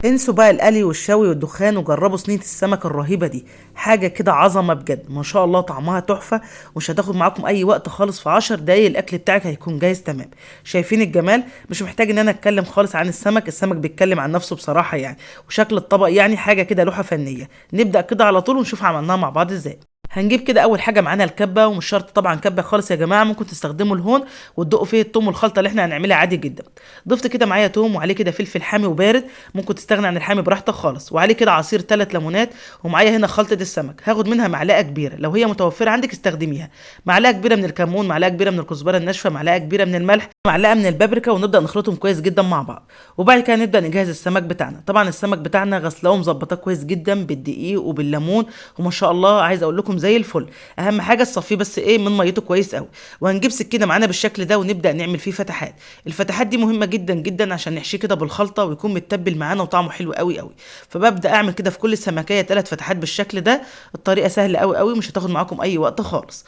انسوا بقى القلي والشوي والدخان وجربوا صينية السمك الرهيبة دي، حاجة كده عظمة بجد ما شاء الله، طعمها تحفة ومش هتاخد معاكم اي وقت خالص. في 10 دقايق الاكل بتاعك هيكون جاهز تمام. شايفين الجمال؟ مش محتاج ان انا اتكلم خالص عن السمك، السمك بيتكلم عن نفسه بصراحة يعني، وشكل الطبق يعني حاجة كده لوحة فنية. نبدأ كده على طول ونشوف عملناها مع بعض ازاي. هنجيب كده اول حاجة معانا الكبه، ومش شرط طبعا كبه خالص يا جماعة، ممكن تستخدموا الهون وتدقوا فيه التوم والخلطه اللي احنا هنعملها عادي جدا. ضفت كده معايا توم وعليه كده فلفل حامي وبارد، ممكن تستغنى عن الحامي براحتك خالص، وعليه كده عصير 3 ليمونات، ومعايا هنا خلطه السمك هاخد منها معلقه كبيرة، لو هي متوفرة عندك استخدميها، معلقه كبيرة من الكمون، معلقه كبيرة من الكزبره الناشفه، معلقه كبيرة من الملح، معلقه من البابريكا، ونبدا نخلطهم كويس جدا مع بعض. وبعد كده نبدا نجهز السمك بتاعنا. طبعا السمك بتاعنا غسلاه ومظبطاه كويس جدا بالدقيق وبالليمون، وما شاء الله عايز اقول لكم زي الفل. اهم حاجة تصفية بس ايه من ميته كويس قوي. وهنجيب سكينة معانا بالشكل ده ونبدا نعمل فيه فتحات. الفتحات دي مهمة جدا جدا عشان نحشيه كده بالخلطه ويكون متبل معانا وطعمه حلو قوي قوي. فببدا اعمل كده في كل سمكيه 3 فتحات بالشكل ده. الطريقة سهلة قوي قوي، مش هتاخد معاكم اي وقت خالص.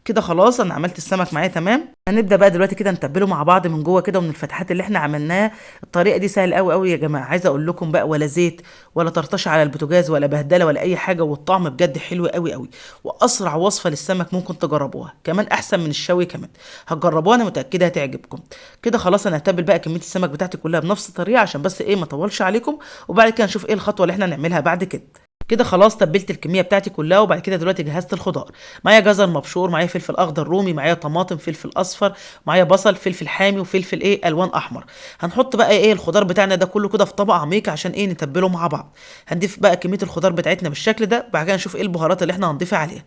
كده خلاص انا عملت السمك معايا تمام. هنبدا بقى دلوقتي كده نتبله مع بعض من جوه كده ومن الفتحات اللي احنا عملناها. الطريقة دي سهلة قوي قوي يا جماعة، عايزه اقول لكم بقى ولا زيت ولا طرطشه على البوتاجاز ولا بهدله ولا اي حاجة، والطعم بجد حلو قوي قوي، واسرع وصفه للسمك ممكن تجربوها، كمان احسن من الشوي كمان. هتجربوها انا متاكدة هتعجبكم. كده خلاص انا هتبل بقى كمية السمك بتاعتي كلها بنفس الطريقة عشان بس ايه ما اطولش عليكم، وبعد كده نشوف ايه الخطوة اللي احنا هنعملها بعد كده. كده خلاص تبلت الكمية بتاعتي كلها. وبعد كده دلوقتي جهزت الخضار، معايا جزر مبشور، معايا فلفل اخضر رومي، معايا طماطم، فلفل اصفر، معايا بصل، فلفل حامي، وفلفل ايه الوان احمر. هنحط بقى ايه الخضار بتاعنا ده كله كده في طبق عميق عشان ايه نتبله مع بعض. هنضيف بقى كمية الخضار بتاعتنا بالشكل ده، وبعد كده نشوف ايه البهارات اللي احنا هنضيفها عليها.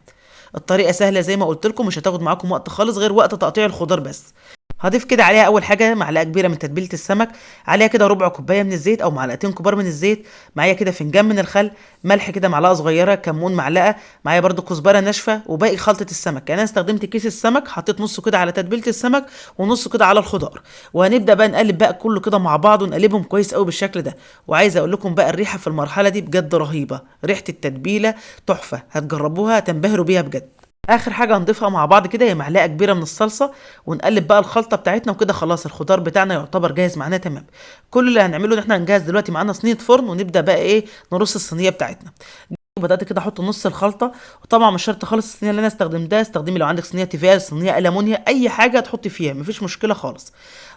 الطريقة سهلة زي ما قلت لكم، مش هتاخد معاكم وقت خالص غير وقت تقطيع الخضار بس. هضيف كده عليها اول حاجة معلقه كبيرة من تتبيله السمك، عليها كده ربع كوباية من الزيت او معلقتين كبار من الزيت، معايا كده فنجان من الخل، ملح كده معلقه صغيرة، كمون معلقه، معايا برده كزبره ناشفة، وباقي خلطه السمك. يعني انا استخدمت كيس السمك، حطيت نصه كده على تتبيله السمك ونصه كده على الخضار. وهنبدا بقى نقلب بقى كله كده مع بعض ونقلبهم كويس قوي بالشكل ده. وعايز اقول لكم بقى الريحة في المرحلة دي بجد رهيبة، ريحه التتبيله تحفة، هتجربوها تنبهروا بيها بجد. اخر حاجة هنضيفها مع بعض كده هي معلقه كبيرة من الصلصه، ونقلب بقى الخلطة بتاعتنا. وكده خلاص الخضار بتاعنا يعتبر جاهز معانا تمام. كل اللي هنعمله ان احنا هنجهز دلوقتي معانا صينية فرن، ونبدا بقى ايه نرص الصينية بتاعتنا. بدات كده احط نص الخلطة، وطبعا مش شرط خالص الصينية اللي انا استخدمتها، استخدمي لو عندك صينية تيفال، صينية المونيا، اي حاجة تحطي فيها مفيش مشكلة خالص.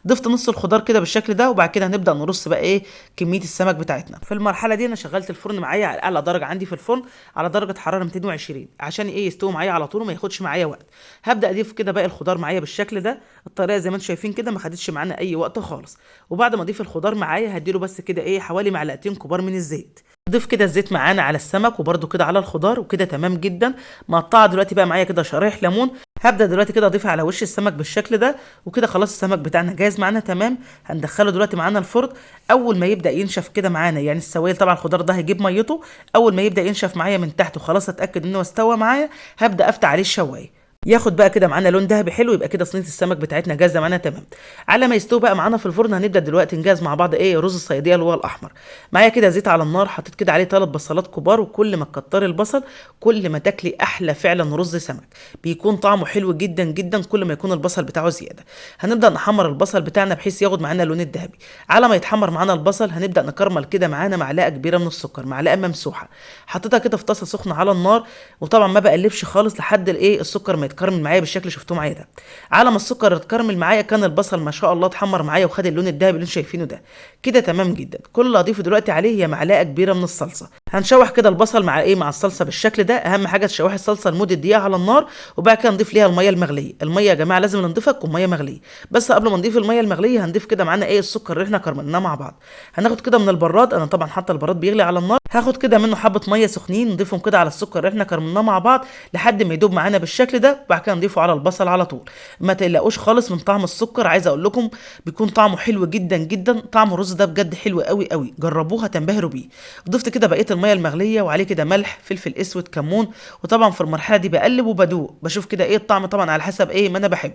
ضفت نص الخضار كده بالشكل ده، وبعد كده هنبدا نرص بقى ايه كمية السمك بتاعتنا. في المرحلة دي انا شغلت الفرن معايا على اعلى درجه عندي في الفرن، على درجه حرارة 220 عشان ايه يستوي معايا على طول وما ياخدش معايا وقت. هبدا اضيف كده باقي الخضار معايا بالشكل ده. الطريقة زي ما انتم شايفين كده ما خدتش معانا اي وقت خالص. وبعد ما اضيف الخضار معايا هديله بس كده ايه حوالي معلقتين كبار من الزيت. ضيف كده الزيت معانا على السمك وبرده كده على الخضار، وكده تمام جدا. مقطعه دلوقتي بقى معايا كده شرايح ليمون، هبدا دلوقتي كده اضيفها على وش السمك بالشكل ده. وكده خلاص السمك بتاعنا جاهز معانا تمام. هندخله دلوقتي معانا الفرن. اول ما يبدا ينشف كده معانا، يعني السوائل طبعا الخضار ده هيجيب ميته، اول ما يبدا ينشف معايا من تحت وخلاص اتاكد انه استوى معايا، هبدا افتح عليه الشوايه، ياخد بقى كده معانا لون ذهبي حلو. يبقى كده صينية السمك بتاعتنا جاهزة معانا تمام. على ما يستوي بقى معانا في الفرن هنبدا دلوقتي نجهز مع بعض ايه رز الصياديه اللي هو الاحمر. معايا كده زيت على النار، حطيت كده عليه 3 بصلات كبار، وكل ما تكتري البصل كل ما تاكلي احلى فعلا رز سمك، بيكون طعمه حلو جدا جدا كل ما يكون البصل بتاعه زيادة. هنبدا نحمر البصل بتاعنا بحيث ياخد معانا اللون الذهبي. على ما يتحمر معانا البصل هنبدا نكرمل كده معانا معلقه كبيرة من السكر، معلقه ممسوحة، حطيتها كده في طاسه سخنة على النار، وطبعا ما بقلبش خالص لحد الايه السكر ما يتكرمل معايا بالشكل اللي شفتوه معايا ده. على ما السكر اتكرمل معايا كان البصل ما شاء الله اتحمر معايا وخد اللون الذهبي اللي انتم شايفينه ده. كده تمام جدا. كل اللي هضيفه دلوقتي عليه هي معلقه كبيرة من الصلصه. هنشوح كده البصل مع ايه مع الصلصه بالشكل ده. اهم حاجة تشوحي الصلصه لمدة دقيقة على النار، وبعد كده نضيف ليها المية المغليه. المية يا جماعة لازم نضيفها تكون مية مغليه، بس قبل ما نضيف المية المغليه هنضيف كده معانا ايه السكر اللي احنا كرملناه مع بعض. هناخد كده من البراد، انا طبعا حاطه البراد بيغلي على النار، هاخد كده منه حبه مية سخنين نضيفهم كده على السكر اللي احنا كرملناه مع بعض لحد ما يدوب معانا بالشكل ده. وبعد كده نضيفه على البصل على طول. ما تقلقوش خالص من طعم السكر، عايز اقول لكم بيكون طعمه حلو جدا جدا، طعم الرز ده بجد حلو قوي قوي، جربوها تنبهروا بيه. ضفت كده بقية المية المغليه وعليه كده ملح، فلفل اسود، كمون، وطبعا في المرحلة دي بقلب وبدوق بشوف كده ايه الطعم طبعا على حسب ايه ما انا بحب.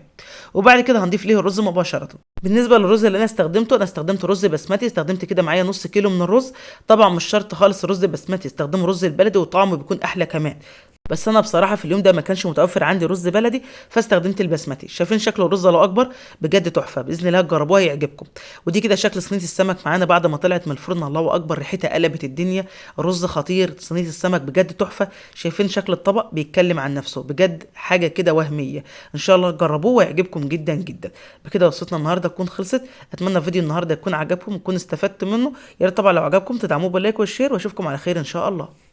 وبعد كده هنضيف ليه الرز مباشرة. بالنسبة للرز اللي انا استخدمته، انا استخدمت رز بسمتي، استخدمت كده معايا نص كيلو من الرز. طبعا مش شرط خالص الرز البسمتي، استخدموا رز البلدي وطعمه بيكون احلى كمان. بس انا بصراحة في اليوم ده ما كانش متوفر عندي رز بلدي، فاستخدمت البسمتي. شايفين شكل الرز الله اكبر، بجد تحفة، باذن الله تجربوها يعجبكم. ودي كده شكل صينية السمك معانا بعد ما طلعت من الفرن، الله اكبر، ريحتها قلبت الدنيا، رز خطير، صينية السمك بجد تحفة. شايفين شكل الطبق بيتكلم عن نفسه، بجد حاجة كده وهمية، ان شاء الله تجربوه ويعجبكم جدا جدا. بكده وصفتنا النهارده تكون خلصت، اتمنى فيديو النهارده يكون عجبكم وتكون استفدتوا منه. يا ريت طبعا لو عجبكم تدعموه بال like وال share، واشوفكم على خير ان شاء الله.